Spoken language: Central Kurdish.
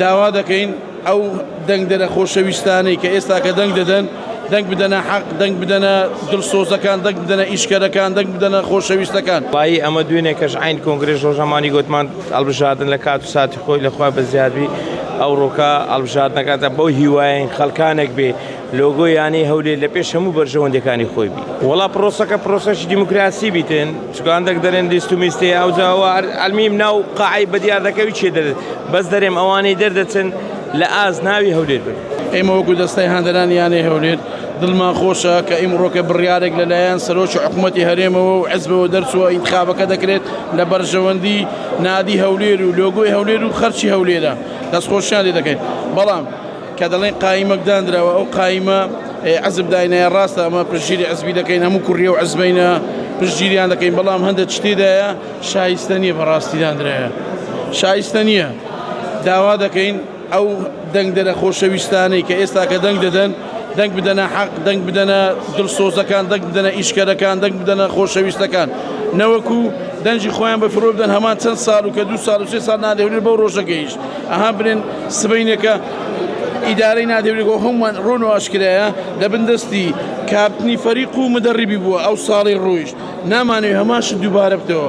داوا دەکەین ئەو دەنگدەرە خۆشەویستانەی کە ئێستا کە دەنگ دەدەن دەنگ بدەنە حەق، دەنگ بدەنە دڵسۆزەکان، دەنگ بدەنە ئیشکەرەکان، دەنگ بدەنە خۆشەویستەکان. وایی ئەمە دوێنێ کەش عەین کۆنگرێش ڕۆژنامەوانی گۆتمان هەڵبژاردن لە کات و ساتی خۆی لە خوا بەزیاد بی ئەوڕۆکە هەڵبژاردنەکاتە بەو هیوایەین خەڵکانێک بێ لۆگۆی یانەی هەولێر لە پێش هەموو بەرژەوەندیەکانی خۆی بی. وەڵا پرۆسەکە پرۆسەشی دیموکراسی بیتن چونکە هەندێک دەرێن لیست و میست هەیە ئەوجا ئەوە ئەلمیم ناو قاعەی بەدیار دەکەوی چێ دەرێت بەس دەرێم ئەوانەی دەردەچن لە ئاست ناوی هەولێر بن. ئێمە وەکو دەستەی هاندەرانی یانەی هەولێر دڵمان خۆشە کە ئیمڕۆکە بڕیارێک لەلایەن سەرۆکی حکوومەتی هەرێمەوە و حزبەوە دەرچووە ئینتخابەکە دەکرێت لە بەرژەوەندی نادی هەولێر و لۆگۆی هەولێر و خەرکی هەولێرە دەستخۆشیان لێ دەکەین بەڵام کە دەڵێن قایمەک دانراوە ئەو قایمە عزب داینایە ڕاستە ئەمە پشتگیری عزبی دەکەین هەموو کوڕیە و عزبینە پشتگیریان دەکەین بەڵام هەندێک شتێدایە شایستە نییە بەڕاستی دانرایە شایستە نییە داوا دەکەین ئەو دەنگدەرە خۆشەویستانەی کە ئێستا کە دەنگ دەدەن دەنگ بدەنە حەق دەنگ بدەنە دڵسۆزەکان دەنگ بدەنە ئیشکەرەکان دەنگ بدەنە خۆشەویستەکان نەوەکو دەنگی خۆیان بە فرۆ بدەن هەمان چەند ساڵ و کە دو ساڵ و سێ ساڵ نادەێت بەو ڕۆژە گەیشت ئەها برێن سبەینێکە ئیدارەی نادەێت هەمووان ڕۆن و ئاشکرایە لە بن دەستی کاپتنی فەریق و مدەڕیبی بووە ئەو ساڵی ڕۆیشت نامانەوێت هەمان شت دووبارە بتەوە.